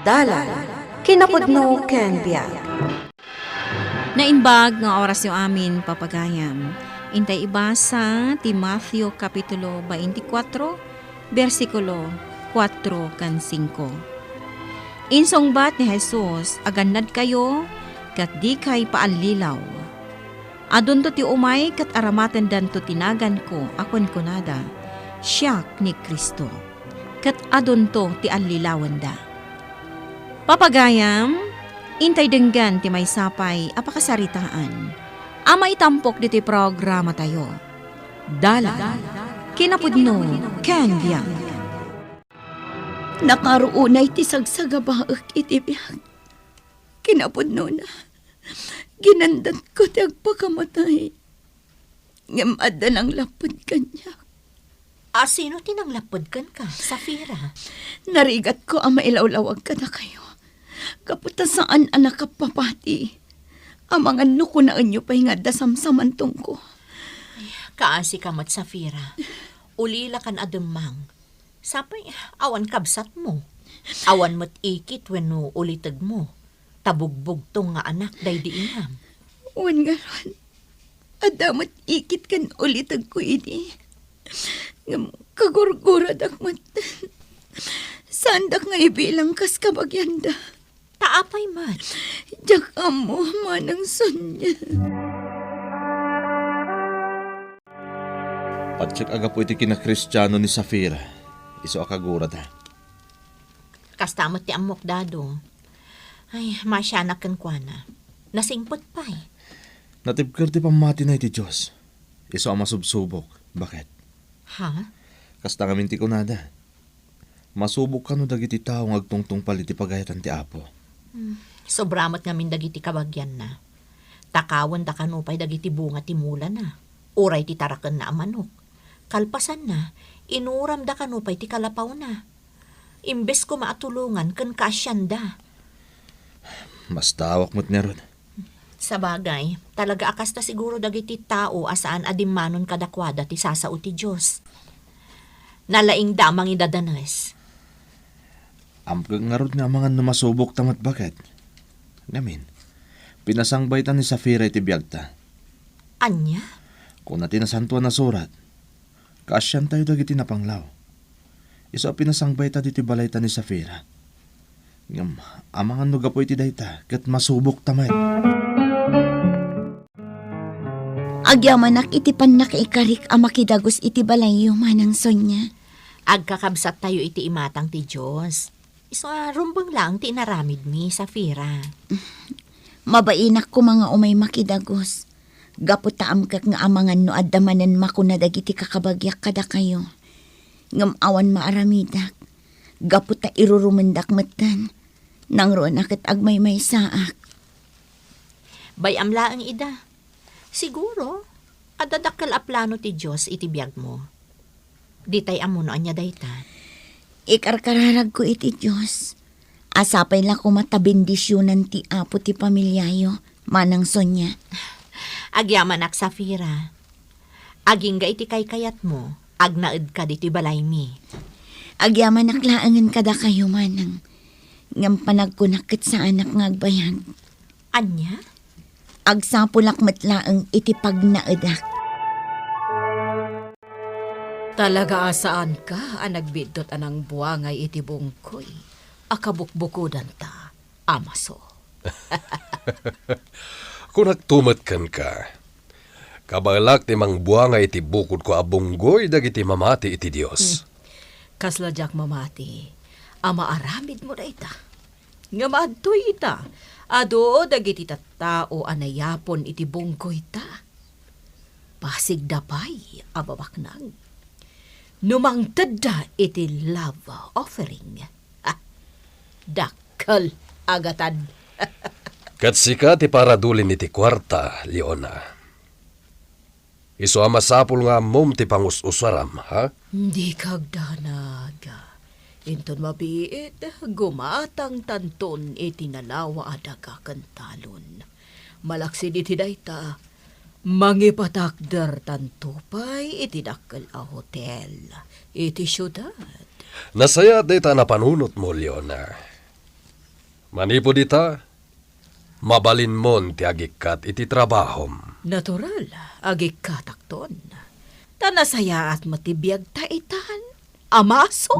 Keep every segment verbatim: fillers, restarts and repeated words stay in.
Dalan, kinapudno ken biag. Naimbag nga orasyo amin, papagayam. Intay ibasa ti Matthew Kapitulo twenty-four, bersikulo kuatro ken singko. Insungbat ni Jesus, "Agannadkayo ket dikay paallilaw. Adunto ti umay ket aramatendento ti naganko a kunkunada, 'Siak ni Cristo.' Ket adunto ti allilawenda." Papagayam, intay denggen ti maysa pay a pakasaritaan a maitampok ditoy programatayo. Dalan, kinapudno, ken biag. Nakaruonay ti sagsagabaek iti biag. Kinapudnona, ginandatko ti agpakamatay. Ngem adda nanglapped kaniak. A, sino ti nanglapped kenka, Safira? Narigatko a mailawlawag kadakayo. Gapu ta saan a nakappapati. Amangan no kunaenyo pay nga adda samsamantongko. Kaasika met, Safira. Ulilakan a demmang. Sapay, awan kabsatmo. Awan met ikit wenno ulitegmo. Ta bugbugtong nga anak daydi inam. Wen ngarud, adda met ikit ken ulitegko idi. Ngem kagurguradak met. Saandak nga ibilang kas kabagianda. Ta apay met? Diak ammo, Manang Sonia. Patiek a gapu iti kinakristiano ni Safira, isu a kagurada. Kasta met ti ammok, Dado. Ay, maasianak kenkuana. Nasingpet pay. Natibker ti pammatina iti Dios. Isu a masubsubok. Baket? Ha? Kasta ngamin ti kunada. Masubok kano dagiti tao nga agtungtungpal iti pagayatan ti Apo. Hmm. Sobra met ngamin dagiti kabagianna. Takawenda kano pay dagiti bunga ti mulana, uray ti tarakenna a manok. Kalpasanna, inuramda kano pay ti kalapawna. Imbes koma a tulongan ken kaasianda. Mastawak met ngarud. Sabagay, talaga a kasta siguro dagiti tao a saan a dimmanon kadakuada ti sasao ti Dios. Nalaingda a mangidadanes. Amkek ngarud nga amangan no masubokta met baket. Ngamin, pinasangbayta ni Safira iti biagta. Ania? Kuna ti Nasantoan a Surat, "Kaasiantayo dagiti napanglaw." Isu a pinasangbayta ditoy balayta ni Safira. Ngem, amangan no gapu iti dayta, ket masubokta met. Agyamanak iti pannakaikarik a makidagus iti balayyo, Manang Sonia. Agkakabsattayo iti imatang ti Dios. Isu a rumbeng laeng ti inaramidmi, Safira. Mabainak koma nga umay makidagus. Gapu ta amkek nga amangan no adda manen makuna dagiti kakabagiak kadakayo. Ngem awan maaramidak. Gapu ta irurumendak metten. Nangruna ket agmaymaysaak. Bay-am laeng ida. Siguro, adda dakkel a plano ti Dios iti biagmo. Ditay ammo no ania dayta. Ikarkararagko iti Dios a sapay la koma ta bendisionan ti Apo ti pamiliayo, Manang Sonia. Agyamanak, Safira. Agingga iti kaykayatmo, agnaedka ditoy balaymi. Agyamanak laengen kadakayo, Manang. Ngem panagkunak ket saanak nga agbayag. Ania? Agsapulak met laeng iti pagnaedak. Talaga a saanka a nagbiddut a nangbuangay iti bungkoy a kabukbukodanta, Amaso. Kunakto met kenka, kabaelak ti mangbuangay iti bukodko a bunggoy dagiti mamati iti Dios. Hmm. Kasla diak mamati a maaramidmo dayta. Ngem adtoy ita, adu dagiti tattao a nayapon iti bunggoyta. Pasigda pay a babaknang. No mangtedda iti love offering, ah, dakkel a gatad. Ket sika ti paradulin iti kuarta, Leona. Isu a masapul nga ammom ti pangus-usaram, ha? Dika agdanag. Inton mabiit, gumatangtanton iti nalawa a daga ken talon. Malaksid iti dayta, mangipatakdertanto pay iti dakkel a hotel iti siudad. Nasayaat dayta a napanunotmo, Leona. Manipud ita, mabalinmon ti agikkat iti trabahom. Natural, agikkatakton. Ta nasayaat met ti biagta itan, amaso.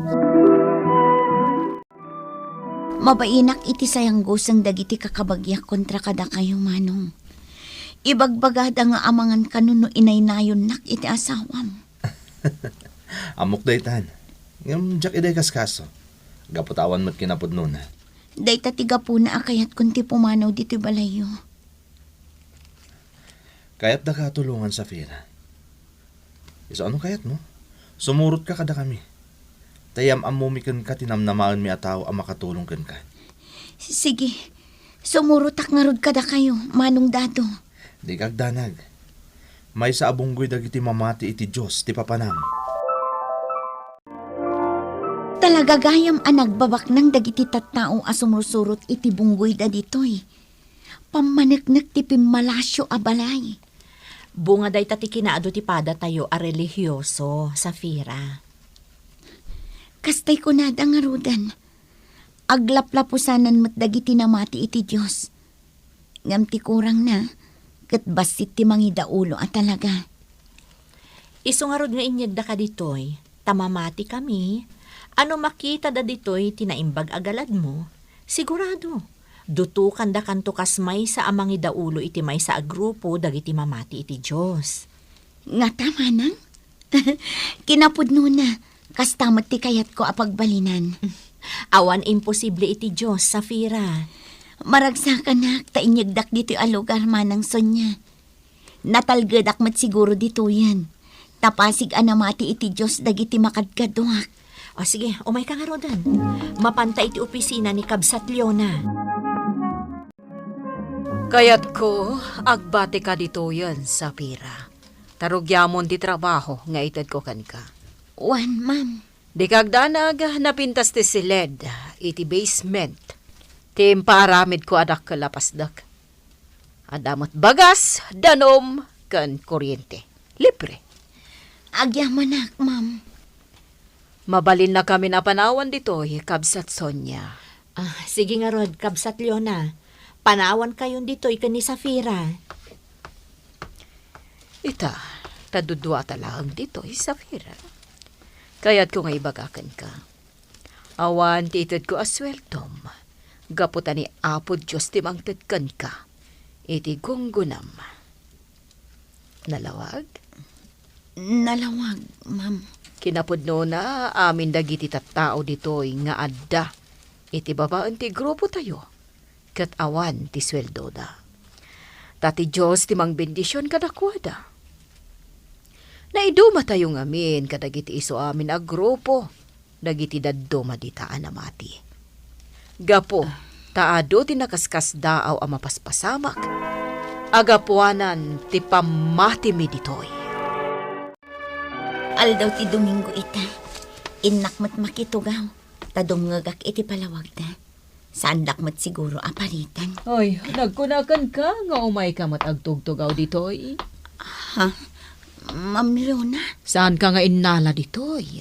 Mabainak iti sayangguseng dagiti kakabagiak kontra kadakayo, Manong. Ibagbagada nga amangan kano no inaynayonnak iti asawam. Ammok daytan. Ngem diak idi kaskaso. Gapu ta awan met kinapudnona. Dayta ti gapuna a kayatkon ti pumanaw ditoy balayyo. Kayatdaka a tulongan, Safira. Isu a no kayatmo, sumurotka kadakami. Ta yam-ammomi kenka ti namnamaenmi a tao a makatulong kenka. Sige, sumurotak ngarud kadakayo, Manong Dado. Dika agdanag. Maysa a bunggoy dagiti mamati iti Dios ti papanam. Talaga gayam a nagbabaknang dagiti tattao a sumrusurot iti bunggoyda ditoy. Pammaneknek ti pimmalasyo a balay. Bunga dayta ti kinaadu ti padatayo a relihioso, Safira. Kastay kunada ngaruden, aglaplapusanan met dagiti namati iti Dios. Ngem ti kurangna, ket bassit ti mangidaulo a talaga. Isu ngarud nga inyegdaka ditoy, ta mamatikami, a no makitada ditoy ti naimbag a galadmo, sigurado, dutokandakanto kas maysa a mangidaulo iti maysa a grupo dagiti mamati iti Dios. Ngata, manang? Kinapudnona, kasta met ti kayatko a pagbalinan. Awan imposible iti Dios, Safira. Maragsakanak ta inyegdak ditoy a lugar, Manang Sonia. Natalgedak met siguro ditoyen. Ta pasig a namati iti Dios dagiti makadkaduak. O sige, umayka ngaruden. Mapanta iti opisina ni Kabsat Leona. Kayatko, agbatika ditoyen, Safira. Ta rugiamon ti trabaho nga itedko kenka. Wen, ma'am. Dika agdanag, napintas ti siled iti basement ti impaaramidko a dakkel a pasdek. Adda met bagas, danum, ken kuryente. Libre. Agyamanak, ma'am. Mabalinnakamin a panawan ditoy, Kabsat Sonia. Ah, sige ngarud, Kabsat Leona. Panawankayon ditoy ken ni Safira. Ita, ta duduata laeng ditoy, Safira. Kayatko nga ibaga kenka. Awan ti itedko a sueldom, gapu ta ni Apo Dios ti mangted kenka iti gunggonam. Nalawag? Nalawag, ma'am. Kinapudnona, amin dagiti tattao ditoy nga adda iti babaen ti grupotayo, ket awan ti sueldoda. Ta ti Dios ti mangbendision kadakuada. Naidumatayo ngamin kadagiti isu amin a grupo dagiti dadduma dita a namati. Gapu ta adu ti nakaskasdaaw a mapaspasamak a gapuanan ti pammatimi ditoy. Aldaw ti Domingo ita, innak met makitugaw, ta dumngegak iti palawagda. Saandak met siguro a paritan. Ay, nagkunakanka nga umayka met agtugtugaw ditoy? Ha? Ma'am Leona? Saanka nga innala ditoy?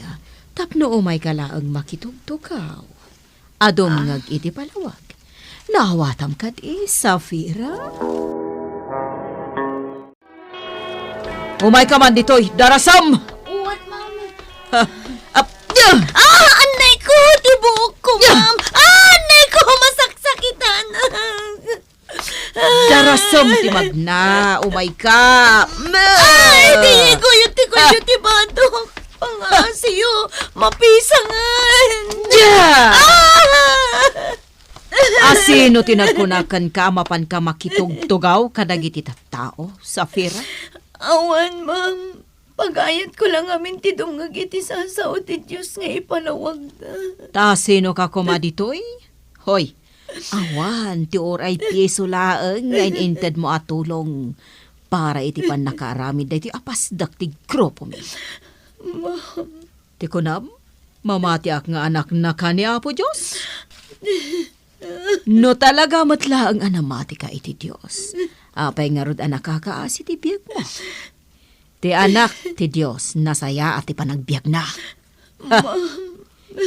Tapno umayka laeng makitugtugaw. Adumngeg iti palawag. Naawatam kadi, Safira? Umayka man ditoy, darasam! Uwat, ma'am. Ah, ap-, ah! Ah, annay ko, ti buok ko, ma'am. Ah, annay ko, masaksakitan. Darasam ti magna, umayka. Ay, ti kuyog, ti kuyog, ti batok. Pangasiyo, mapisangan. Yeah! Ah! Asino ti nagkuna kenka a mapanka makitugtugaw kadagiti tattao, Safira? Awan, ma'am. Pagayatko la ngamin ti dumngeg iti sasao ti Dios nga ipalawagda. Ta sinoka koma ditoy? Hoy, awan ti uray piso laeng nga in-intedmo a tulong para iti pannakaaramid daytoy a pasdek ti grupomi. Ma'am. Ti kunam, mamatiak nga anaknaka ni Apo Dios? No talaga met laeng a namatika iti Dios, apay ngarud a nakakaasi ti biagmo? Ti Anak ti Dios, nasayaat ti panagbiagna. Ma'am.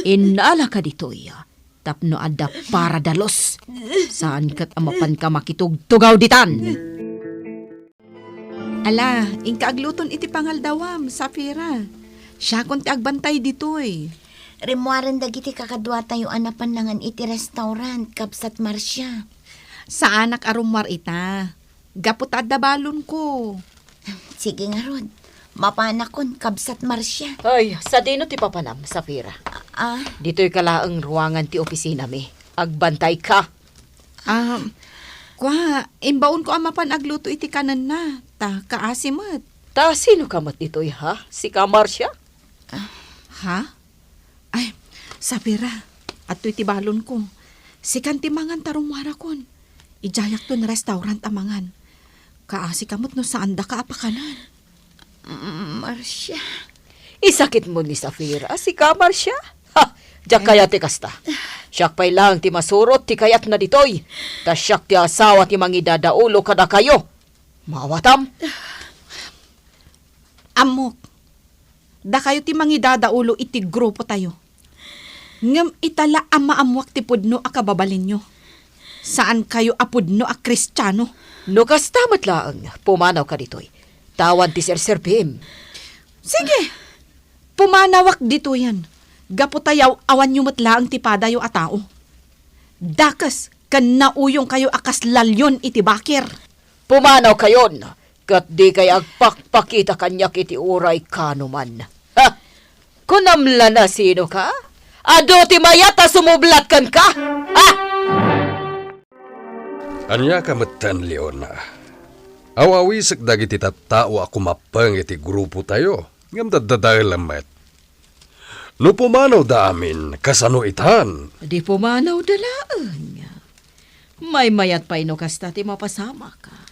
Innalaka ditoy, Tapno adda paradalus. Saan ket a mapanka makitugtugaw ditan. Ala, inka agluton iti pangaldawam, Safira. Siakon ti agbantay ditoy. Rimmuaren dagiti kakaduatayo a napan nangan iti restaurant, Kabsat Marcia. Saanak a rummuar ita. Gapu ta adda balonko. Sige ngarud. Mapanakon, Kabsat Marcia. Ay, sadino ti papanam, Safira? Ah, Ditoy ka laeng ruangan ti opisinami. Agbantay ka. Ah, kua, imbaonko a mapan agluto iti kanenna. Ta kaasi met. Ta sino ka met ditoy, ha? Sika, Marcia? Ha? Ay, Safira, adtoy ti balonko. Sikan ti mangan ta rummuarakon. Idiayakton restaurant a mangan. Kaasika met no saandaka a pakanen. Mm, Marcia. Isakitmo ni Safira, sika, Marcia? Ha! Diak kayat ti kasta. Siak pay laeng ti masurot ti kayatna ditoy. Ta siak ti asawa ti mangidadaulo kadakayo. Maawatam? Ammok, dakayo ti mangidadaulo iti grupotayo. Ngem ita la a maammoak ti pudno a kababalinyo. Saankayo a pudno a Kristiano. No kasta met laeng, pumanawka ditoy. Ta awan ti serserbim. Sige, pumanawak ditoyen. Gapu ta yaw-awanyo met laeng ti padayo a tao. Dakes ken nauyongkayo a kas lalion iti bakir. Pumanawkayon, ket dikay agpakpakita kaniak iti uray kanuman. Ha? Kunam la, nasino ka? Adu ti mayat a sumublat kenka? Ha? Ania ka metten, Leona? Aw-awisek dagiti tattao a kumappeng iti grupotayo, ngem daddadaelem met. No pumanawda amin, kasano itan? Di pumanawda laeng. Maymayat pay no kasta ti mapasamak.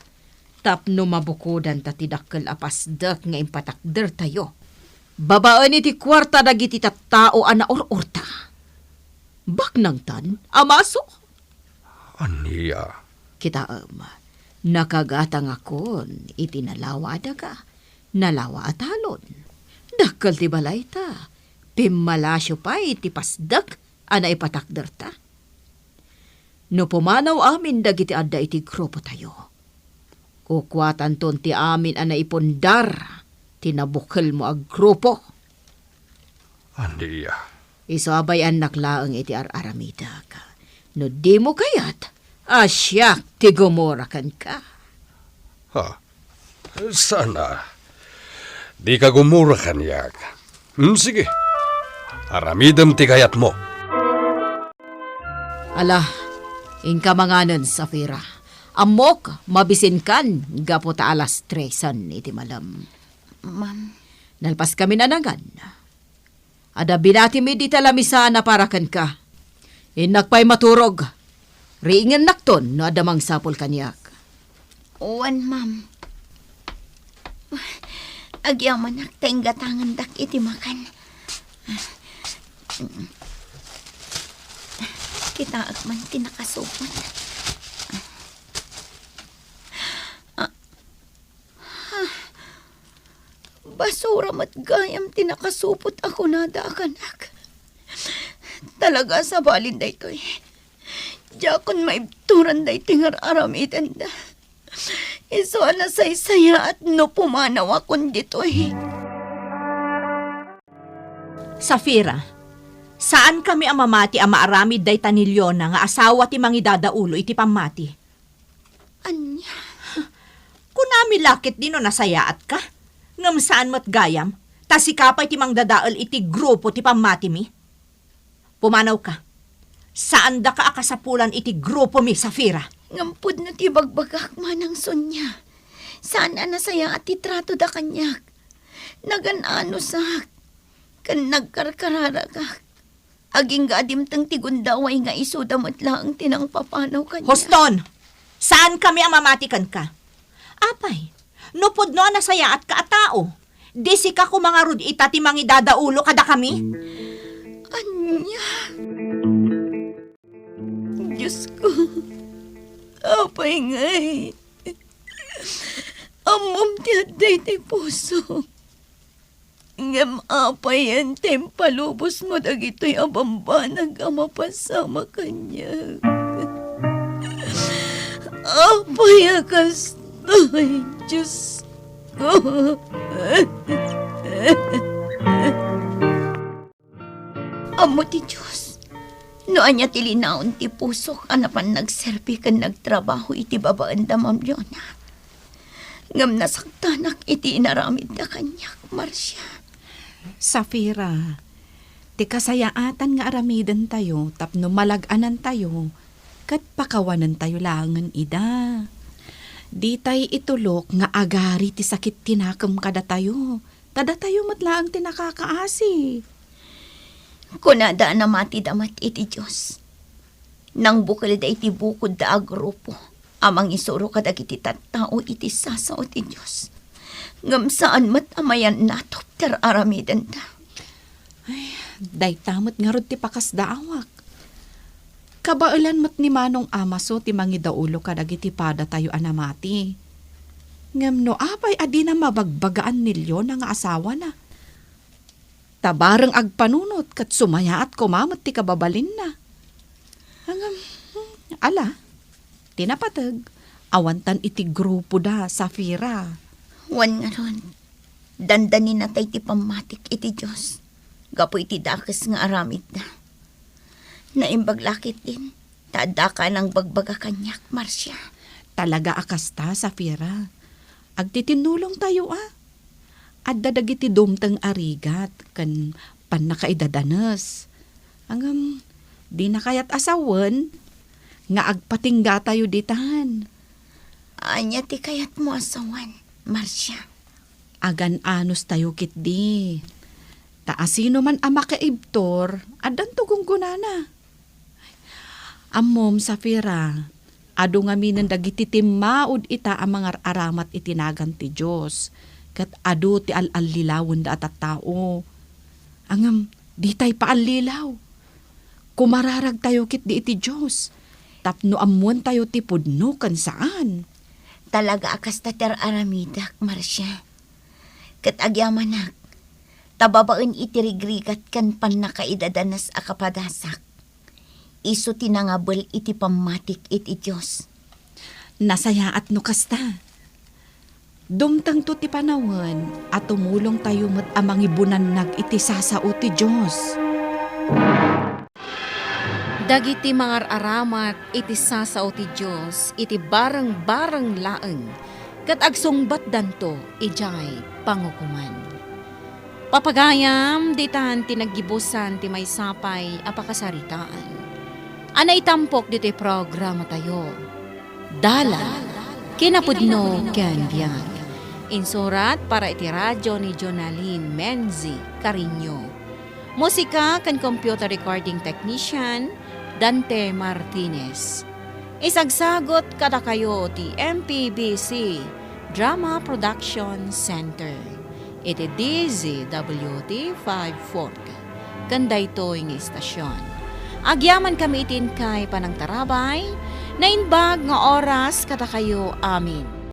Tapno mabukodanta ti dakkel a pasdek nga impatakdertayo. Babaen iti kuarta dagiti tattao a naur-urta. Baknangtan, amaso? Ania? Kitaem, nakagatangakon iti nalawa a daga, nalawa a talon. Dakkel ti balayta, pimmalasio pay ti pasdek a naipatakderta. No pumanaw amin dagiti adda iti grupotayo, kukuatanton ti amin a naipundar ti nabukelmo a grupo. Ania? Isu a bay-annak laeng iti ar-aramidek. No dimo kayat, a siak ti gumura kenka. Ha? Saan a. Dika gumura kaniak. Hmm, sige. Aramidem ti kayatmo. Ala, inka manganen, Safira. Ammok, mabisinkan, gapu ta alas tresen iti malem. Ma'am. Nalpaskamin a nangan. Adda binatimi dita lamisaan a para kenka. Innak pay maturog. Riingennakton no adda mangsapul kaniak. Wen, ma'am. Agyamanak ta inggatangendak iti makan. Kitaek man ti nakasupot. Basura met gayam ti nakasupot a kunada a kanak. Talaga a sabalin daytoy. Diakon maibturan daytoy nga ar-aramidenda. Isu a nasaysayaat no pumanawakon ditoy. Safira, saankami a mamati a maaramid dayta ni Leona nga asawa ti mangidadaulo iti pammati. Ania? Kunami la ketdi no nasayaatka, ngem saan met gayam, ta sika pay ti mangdadael iti grupo ti pammatimi. Pumanawka. Saandaka a kasapulan iti grupomi, Safira. Ngem pudno ti ibagbagak, Manang Sonia. Saan a nasayaat ti tratoda kaniak. Nagan-anosak ken nagkarkararagak. Agingga a dimteng ti gundaway nga isuda met laeng ti nangpapanaw kaniak. Huston! Saankami a mamati kenka. Apay, no pudno a nasayaatka a tao, di sika koma ngarud ita ti mangidadaulo kadakami? Ania? Diosko, apay ngay? Ammom ti adda iti puso. Ngem apayen ti impalubosmo dagitoy a bambanag a mapasamak kaniak? Apay a kastoy, Diosko? Ammo ti Dios no ania ti linaon ti pusok a napan nagserbi ken nagtrabaho iti babaen da Ma'am Leona. Ngem nasaktanak iti inaramidda kaniak, Marcia. Safira, ti kasayaatan nga aramidentayo tapno malag-anantayo ket pakawanentayo laengen ida. Ditay itulok nga agari ti sakit ti nakem kadatayo, ta datayo met laeng ti nakakaasi. Kunada a namatida met iti Dios. Nangbukelda iti bukodda a grupo a mangisuro kadagiti tattao iti sasao ti Dios. Ngem saan met a mayannatop ti ar-aramidenda. Ay, dayta met ngarud ti pakasdaawak. Kabaelan met ni Manong Amaso ti mangidaulo kadagiti padatayo a namati. Ngem no apay a dina mabagbagaan ni Leona nga asawana? Ta bareng agpanunot ket sumayaat koma met ti kababalinna. Ngem, hmm, ala, ti napateg, awantan iti grupoda, Safira. Wen ngarud, dandaninatay ti pammatik iti Dios gapu iti dakes nga aramidda. Naimbag la ketdin, ta addaka a nangbagbaga kaniak, Marcia. Talaga a kasta, Safira. Agtitinnulongtayo a. Adda dagiti dumteng a rigat ken pannakaidadanes. Ngem, dina kayat a sawen nga agpatinggatayo ditan. Ania ti kayatmo a sawen, Marcia? Agan-anostayo ketdi. Ta asino man a makaibtur, addanto gunggonana. Ammom, Safira, adu ngaminen dagiti timmaud ita a mangar-aramat iti nagan ti Dios, ket adu ti al-allilawenda a tattao. Ngem, ditay paallilaw. Kumararagtayo ketdi iti Dios, tapno ammoentayo ti pudno ken saan. Talaga a kasta ti ar-aramidek, Marcia. Ket agyamanak, ta babaen iti rigrigat ken pannakaidadanes a kapadasak, isu ti nangabel iti pammatik iti Dios. Nasayaat no kasta. Dumtengto ti panawen a tumulongtayo met a mangibunannag iti sasao ti Dios. Dagiti mangar-aramat iti sasao ti Dios iti bareng-bareng laeng ket agsungbatdanto idiay pangukoman. Papagayam, ditan ti naggibusan ti maysa pay a pakasaritaan a naitampok ditoy programatayo. Dalan, kinapudno ken biag. Insurat para iti radio ni Jonalyn Menzi Cariño. Musika ken computer recording technician, Dante Martinez. Isagsagut kadakayo ti M P B C Drama Production Center iti D Z W T five forty. Ken daytoy nga istasion, agyamankami iti inkay panangtarabay, naimbag nga oras kadakayo amin.